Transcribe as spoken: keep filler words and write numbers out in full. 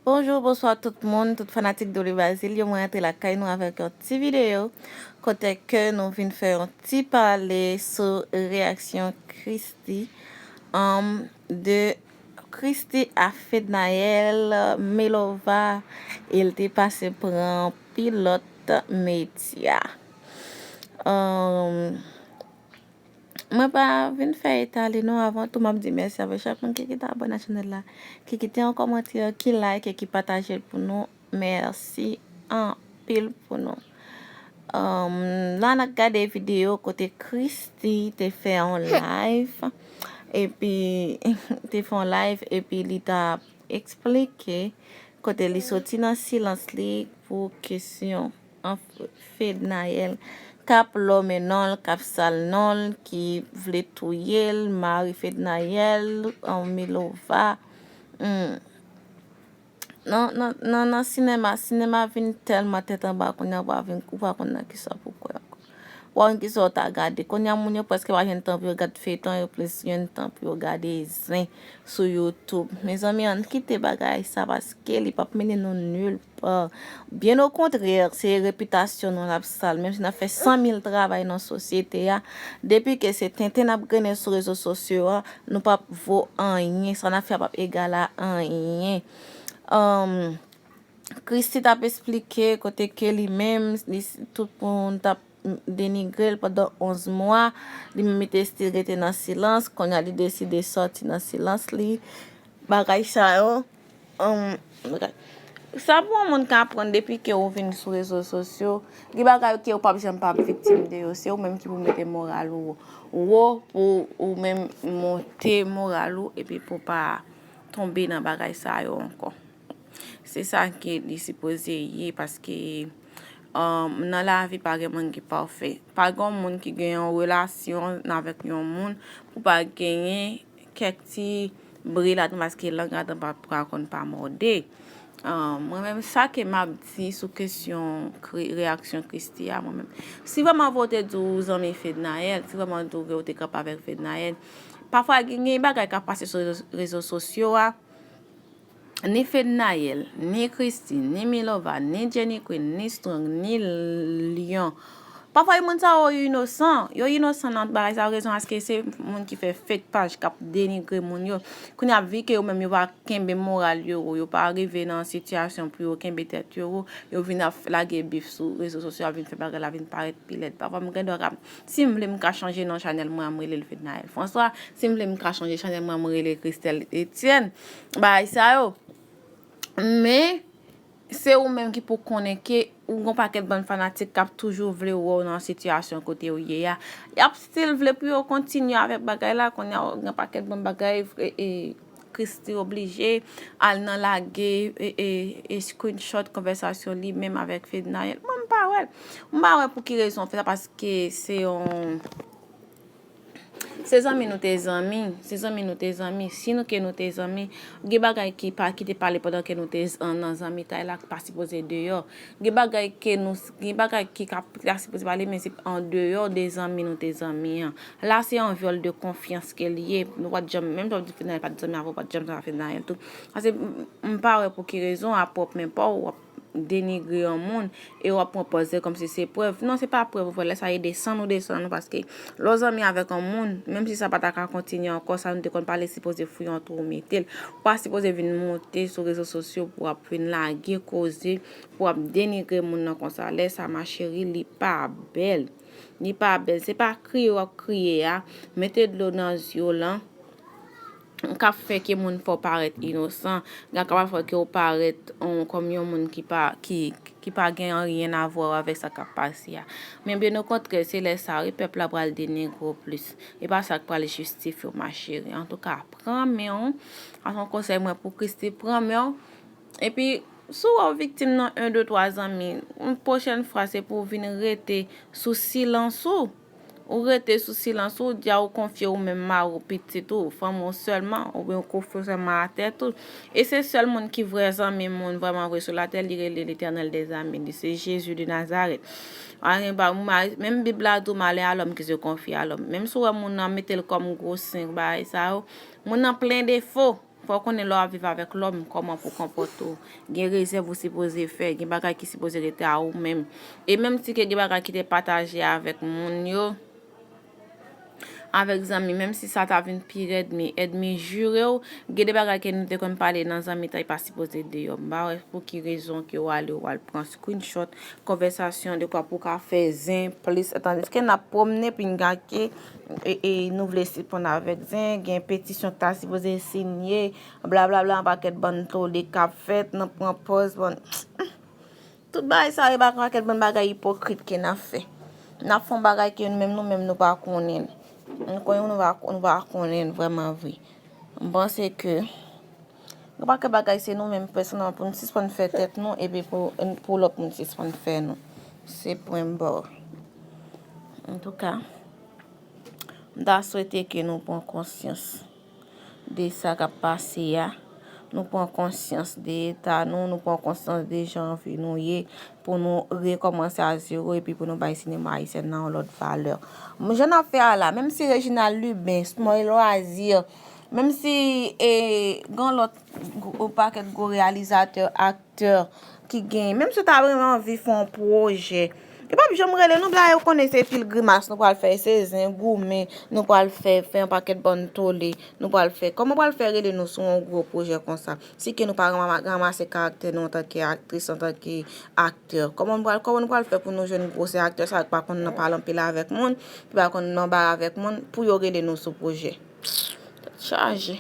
Bonjou, bonswa tout moun, tout fanatik Dolly Bazil yo, mwen rantre lakay nou avèk yon ti videyo kote ke nou vin fè yon ti pale sou reyaksyon Christie, um, de Christie a Fednaelle Milova, e l te pase pran pi lòt medya. Um, Mwen pa vin fè etale non, avan tou m ap di mèsi avèk chak moun ki kite abòne a chanèl la, ki kite yon kòmantè, ki like e ki pataje l pou nou. Mèsi anpil pou nou. Um, la n ap gade videyo kote Christie te fè yon live, epi te fè yon live epi li t ap eksplike kote li soti nan silans li pou kesyon an Fednaelle k ap lòmen non l, k ap sal non l, ki vle touye l, mari Fednaelle, an Milova. Hmm. Nan, nan, nan, nan sinema, sinema vin tèlman tèt anba kounye a, ou pa vin, ou pa konn nan kisa pou kwè ankò. Ou pa konn kisa w ta gade. Kounye a moun yo prèske pa jwenn tan pou yo gad feyton, yo plis jwenn tan pou yo gade zen sou YouTube. Mezanmi, ann kite bagay sa paske li p ap mennen nou nil pa. Byen okontrè, se repitasyon nou l ap sal. Menm si n ap fè san mil travay nan sosyete a, depi ke se tenten n ap grennen sou rezo sosyo a, nou p ap vo anyen. Sa n ap fè a p ap egal a anyen. Um, Christie t ap esplike kote ke li menm, li, tout moun t ap denigre l pandan onz mwa. Li menm li te still rete nan silans. Kounye a li deside sòti nan silans li. Bagay sa yo, um, bagay. Sa pou yon moun ka aprann depi ke ou vin sou rezo sosyo. Gen bagay ke ou p ap janm p ap viktim de yo. Se ou menm ki pou mete moral ou wo pou ou menm monte moral ou epi pou pa tonbe nan bagay sa yo ankò. Se sa ke li sipoze ye, paske, um, nan lavi pa gen moun ki pafè. Pa gen yon moun ki gen yon relasyon avèk yon moun pou pa genyen kèk ti bri ladan, paske lang ladan pa, pa konn pa mòde. Um, mwen menm, sa ke m ap di sou kesyon kri-, reyaksyon Christie a, mwen menm, si vrèman vre w te di w zanmi Fednaelle, si vrèman w te kanpe avèk Fednaelle, pafwa gen, gen bagay k ap pase sou rezo, rezo sosyo a, ni Fednaelle, ni Christie, ni Milova, ni Jenny Queen, ni Strong, ni Lion. Pafwa, moun sa yo inosan. Yo inosan nan bagay sa yo, rezon paske se moun ki fè fake paj, k ap denigre moun yo. Kounye a, vi ke yo menm, yo pa kenbe moral yo wo, yo pa rive nan sitiyasyon pou yo kenbe tèt yo wo, yo vin ap lage bif sou rezo sosyo, ap vin fè bagay la vin parèt pi lèd. Pafwa, m gen dwa ka, si m vle, m ka chanje non chanèl mwen, m rele l Fednaelle François. Si m vle, m ka chanje chanèl mwen, m rele Christelle Etienne. Bagay sa yo. Men, se ou menm ki pou konnen ke ou gon pakèt bann fanatik k ap toujou vle wè w nan sitiyasyon kote w ye a. Y ap still vle pou yo kontinye avèk bagay la, kounye a, gen pakèt bann bagay, e, e, Christie oblije al nan lage, e, e, e screenshot konvèsasyon li menm avèk Fednaelle. Mwen, m pa wè l. M pa wè pou ki rezon w fè sa, paske se yon Se zanmi nou te zanmi, se zanmi nou te zanmi. Si nou ke nou te zanmi, gen bagay ki pa, ki te pale pandan ke nou te z-, an, nan zanmitay la ki pa sipoze deyò. Gen bagay ke nou, gen bagay ki ka, ki ta sipoze pale, men se an deyò de zanmi nou te zanmi an. La, se yon vyòl de konfyans ke l ye. Nou pa t janm, menm jan w di Fednaelle pa t zanmi avè w, ou pa t janm zanmi avè Fednaelle tou. Paske m, m pa wè pou ki rezon, a pwòp men pa w, w ap denigre yon moun e w ap pran pòz kòmsi se prèv. Non, se pa prèv ou fè. Lè sa e desann ou desann ou, paske lè w zanmi avèk yon moun, menm si sa pa ta ka kontinye ankò, sa nou te konn pale sipoze fouye yon twou ou mete l. Ou pa sipoze vin monte sou rezo sosyo pou w ap vin lage koze, pou w ap denigre moun nan konsa. Lè sa, ma chérie, li pa bèl. Li pa bèl. Se pa kriye w ap kriye a, mete dlo nan zye w lan. K ap fè ke moun fè w parèt inosan, k ap fè ke w parèt, um, kòm yon moun ki pa, ki, ki pa gen anyen a vwè avèk sa k ap pase a. Men byen okontrè, se lè sa a, wi, pèp la pral denigre w plis. E pa sa k pral jistifye w, ma chérie. Antouka, pran men w. Sa se yon konsèy mwen pou Christie, pran men w. Epi, si w wè w viktim nan en, de, twa zanmi, yon pwochèn fwa, se pou w vin rete sou silans ou. Ou rete sou silans ou, ou di a ou konfye ou menm mari ou, pitit ou, fanmi w sèlman, oubyen ou konfye ou sèlman a tèt ou. E se sèl moun ki vrè zanmi moun vrèman vre sou latè, li rele Letènèl dèzame, li se Jezi de Nazarèt. Menm Bib la di w, malheur à l'homme qui se confie à l'homme. Menm si w wè moun nan mete l kòm gwo sen, bagay sa yo, moun nan plen defo. Fò w konnen lè w ap viv avèk lòm, kòman pou w konpòte w. Gen rezèv ou sipoze fè, gen bagay ki sipoze rete a ou menm. E menm si ke gen bagay ki te pataje avèk moun yo, avèk zanmi, menm si sa ta vin pi rèd, men ènmi jire w, gen de bagay ke nou te konn pale nan zanmitay pa sipoze deyò. M pa wè pou ki rezon ke w ale, w al pran screenshot konvèsasyon de kwa pou w ka fè zen plis, tandiske n ap pwomne pinga ke e, e, nou vle siponn avèk zen, gen petisyon ki ta sipoze sinye, blablabla, yon pakèt bann tole k ap fèt, n ap pran pòz, bann, tout bagay sa yo, e pa yon pakèt bann bagay ipokrit ke n ap fè. N ap fè yon bagay ke nou menm, nou menm, nou pa konnen. Nou konnen nou pa, nou pa konnen vrèman vre. M panse ke gen pakèt bagay se nou menm pèsonèlman pou n sispann fè tèt nou epi pou, pou lòt moun sispann fè nou. Se pwen m ba w. Antouka, m ta swete ke nou pran konsyans de sa k ap pase a. Nou pran konsyans de eta nou, nou pran konsyans de jan vi nou ye, pou nou rekòmanse a zewo epi pou nou bay sinema ayisyen nan yon lòt valè. Jan n ap fè a la, menm si Reginald Lubin, Smoy Loisir, menm si e, gen lòt gwo- yon pakèt gwo reyalizatè, aktè ki genyen, menm si w ta vrèman anvi fè yon pwojè, yo p ap janm rele nou, bagay yo konnen se pil grimas nou pral fè, se zen, goumen, nou pral fè, fè yon pakèt bann tole, nou pral fè. Kòman pral fè rele nou sou yon gwo pwojè konsa? Si ke nou pa rama- ranmase karaktè nou antanke aktris, antanke aktè. Kòman nou pral, kòman nou pral fè pou nou jwenn gwosè aktè sa yo ki pa konn nan pale anpil avèk moun, ki pa konn nan bay avèk moun, pou yo rele nou sou pwojè? Tèt chaje.